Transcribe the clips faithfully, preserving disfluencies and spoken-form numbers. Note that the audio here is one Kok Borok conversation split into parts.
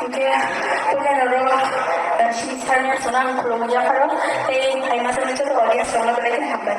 Hingke puila norok, eh, sini sarni sono ang khulumwi yapharo, tei phaima songni joto audience rokno belai kheno hambai.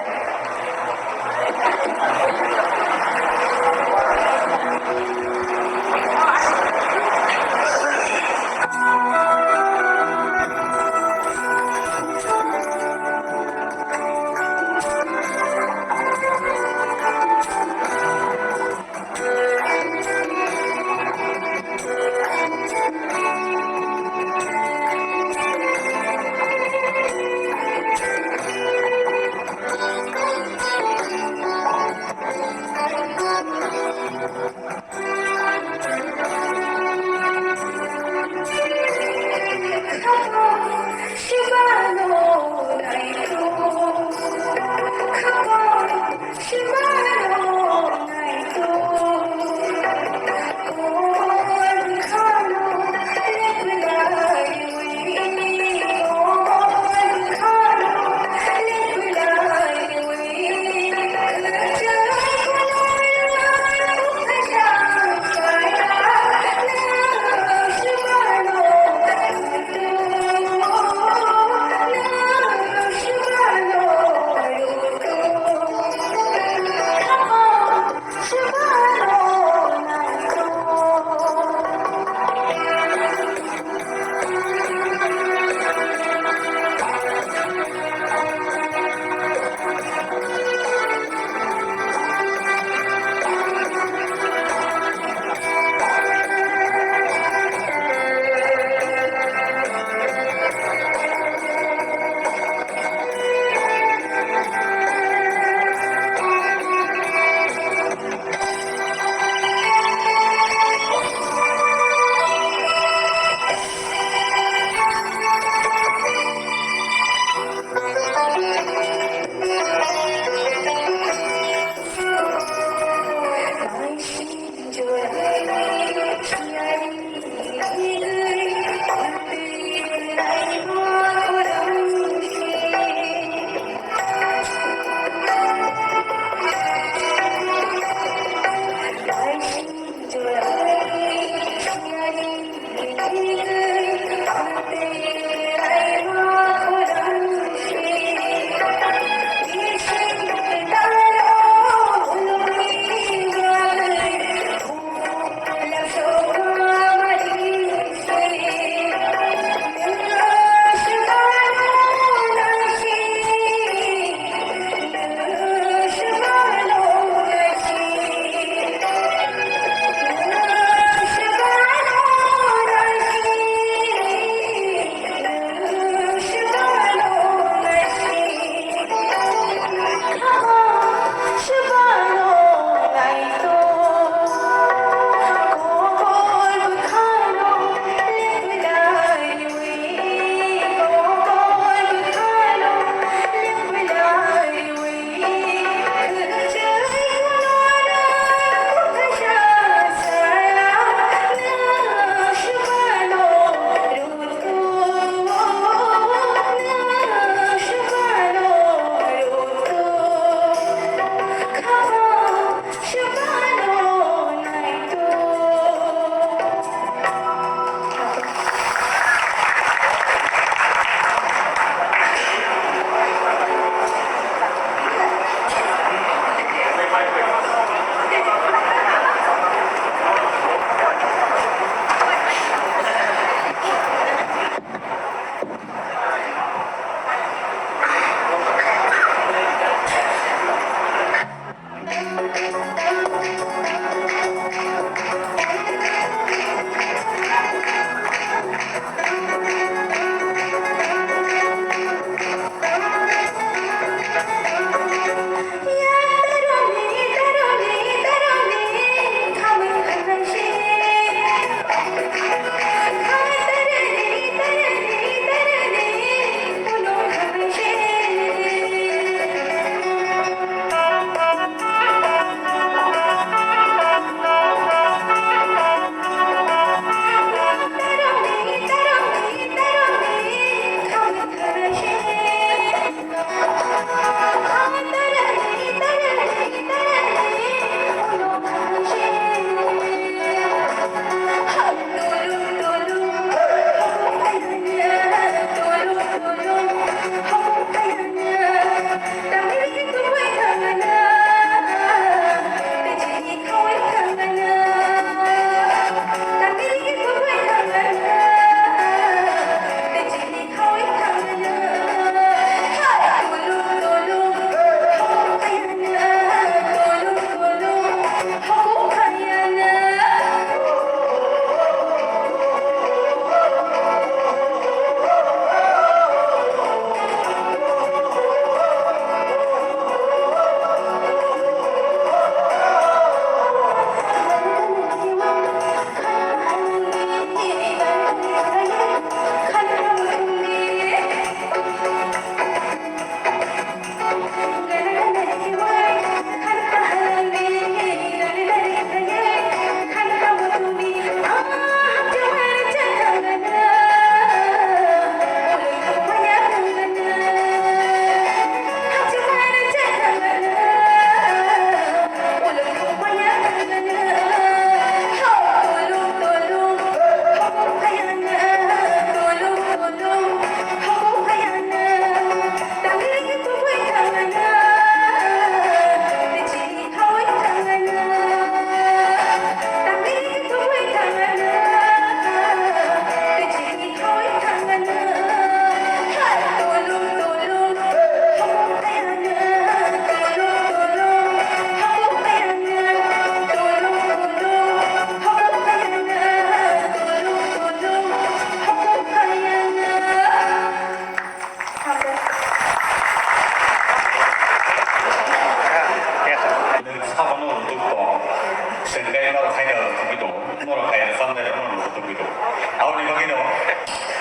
Norok hai no tubui tongo, norok hai rwchapnai rok no tubui tongo. Aboni bagwi no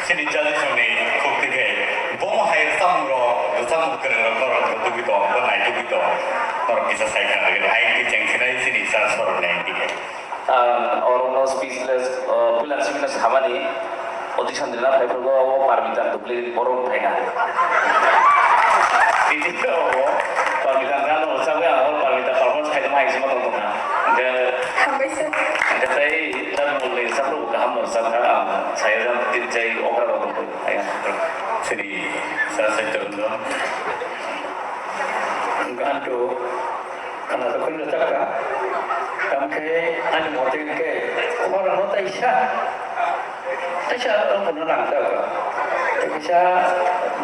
chini judges rok ni khuk twi khe bo hai rwchapmung rok, rwchapmung kwrwng rok norok tubui tongo, bo nai tubui tongo. Norok kisa sai khna rwgwi, ayang khe cheng khinai chini sir sorok ni ayang khe. Ang oro no speechless, uh, puila speechless hamani. Audition rina phai phuru o Parmita Dubli borok phai na. Tini o Parmita rano rwchapwi ang o Parmita performance khai tongma hai sima tong tongkha. Hingke Hambai sir. Hingke tei Dharma Murli rwchapro kaham rwchapkha ang saya jang tin chai okra rok tong tong. Sini sa sa tong tong. Ganto. Khwnajakwino chakha. Tamkhe ani mote hwnkhe khorang no taisa, taisa wngkha nang ta. Kaisa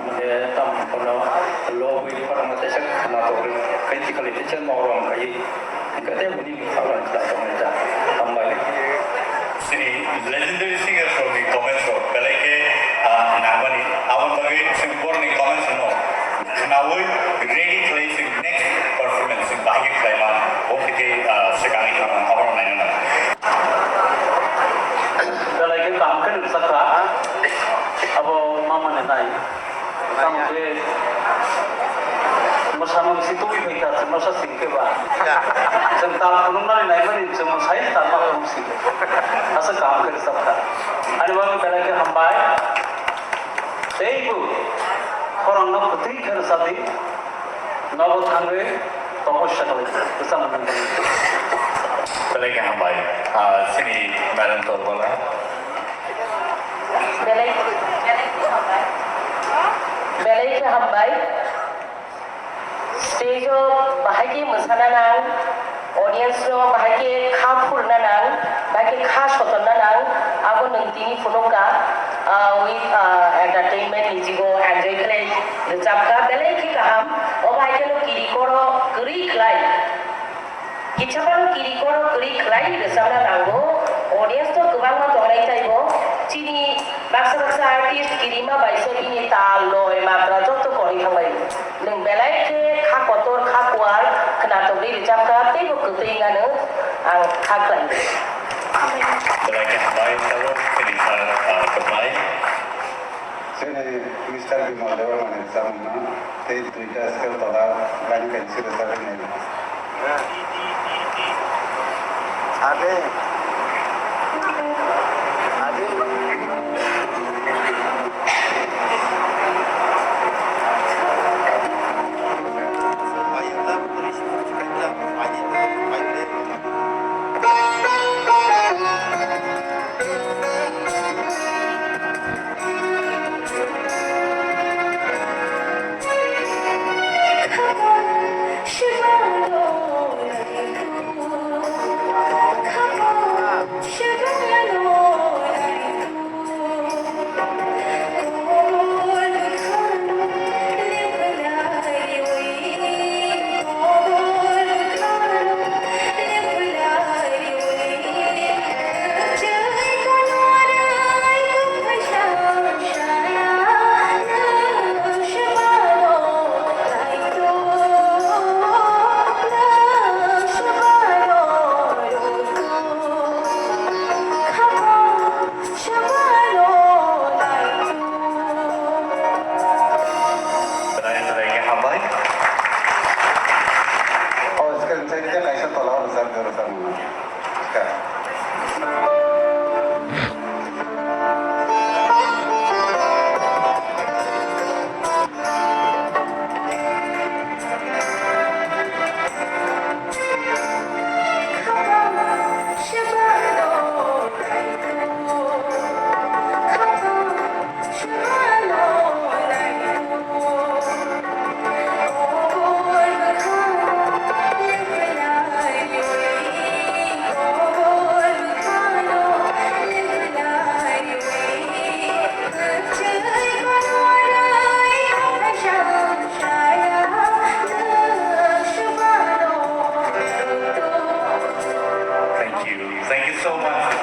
mane tam kono lobwi khorang no taisa khwnajakwino kaichi kali teisa norom kai. Hwnkhe tei bini khorang ta tongwi ta. Hambai. Chini legendary singer rokni comments rok belai khe, ah, nangmani. Aboni bagwi chwng borokni comments no khnaui ready khlai chwng next performance chwng bahai khe khlaima. Bo khe, ah, swkangni khorang abono naina nango. Belai khe kaham khe rwchapkha. Abo mamani nai. Tamo khe mwsamung si tubui phaikha, chwng masa sing khe ba. Chwng tal phunuknani naimani chwng mwsai tal ma phunuk si. Aswk kaham khe rwchapkha. Ani bagwi belai khe hambai. Teibo khorang no kwtwi khe rwchadi. Nogo thangwi toposya khlai rwchapmung. Belai khe hambai. Ah, chini Madam Torbala. Belai, belai khe hambai. Belai khe hambai. Stage o bahai khe mwsana nang, audience no bahai khe kha phurna nang, bahai khe kha sotonna nang, abo nwng tini phunukha, ah, with, ah, entertainment ni jigo enjoy khlai rwchapkha, belai khe kaham. O bahai khe no kiri koro kwrwi khlai. Kichapang kiri koro kwrwi khlai rwchapna nango, audience to kwbangma tongnai taibo, chini baksa baksa artist kirima bai se bini tal, loi, matra jotto kwrwi thangbai. Nwng belai khe kha kotor, kha kuar, khwnatokwi rwchapkha, teibo kwtwi wngano ang kha khlai. Belai khe hambai, tabuk chini sir, ah, kwplai. Chini Mister Bimal Debbarmani rwchapmungno tei duita scale tola line kaisa rwchapwi naio. Ade. Ade. Belai, belai khe hambai. O, screen side khe kaisa tola o rwchapdi, rwchapmung. Thank you. Thank you so much.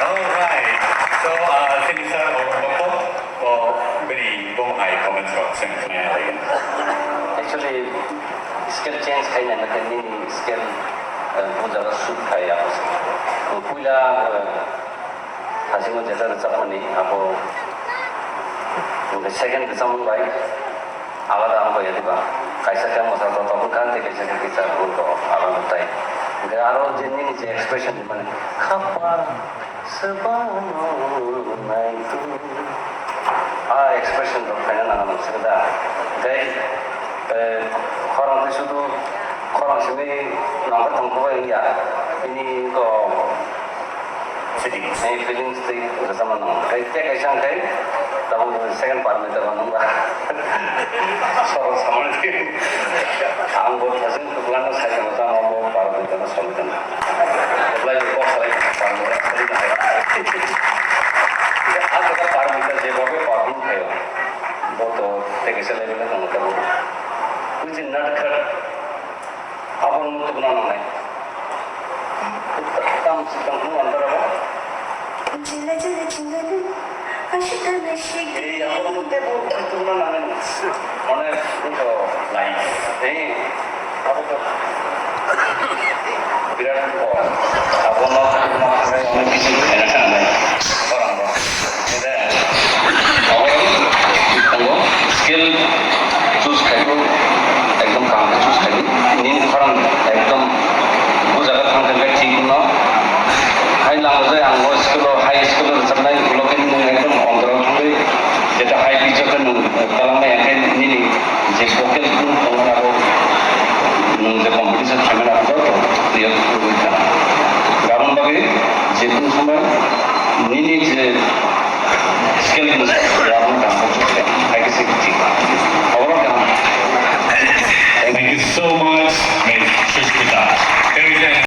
All right. So, uh, sini sir, o, o, o, bini bung hai comments rok sing khna lai. Actually, scale change khai na, na, nini scale O jaga shoot khai abo se. Puila, eh, Hasimo jeta rwchapmani abo, hwnkhe second rwchapmung bai alada wngkha ya diba? Kaisa khe mosa joto wngkha tei kaisa khe kisa wngkha alada tai. Hwnkhe aro je nini je expression rwmani, khapang swbano naitu. A expression rok khaina nang nang sika da. Tei, eh, khorang tei sudu khorang simi nangkha thangkha bai wngya. Ini ko feeling, eh, feelings tei rwchapma nang. Tei tei kaisa ang khai tabuk second part ni tabuk nang ba. Sorok samani. Ang bo thajeng kwplangno sai tongma tamo bo part ni tamo soli tongma. Reply bo kok salai tongma, part ni tamo soli tongma. Ang khe part ni je bo part ni khayo. Bo to tei kaisa level ni tongma tamo. Which is not correct. Abo nwng tubuna nangnai. Tam sikang nwng antara ba? Jila jila chingana, ashita na shiki. Eh, abo nwng tei bo tubuna nangnai nwng. Mane nwng to lai. Eh, abo to birat ko. Abo no tubuna nangnai, nwng kisi.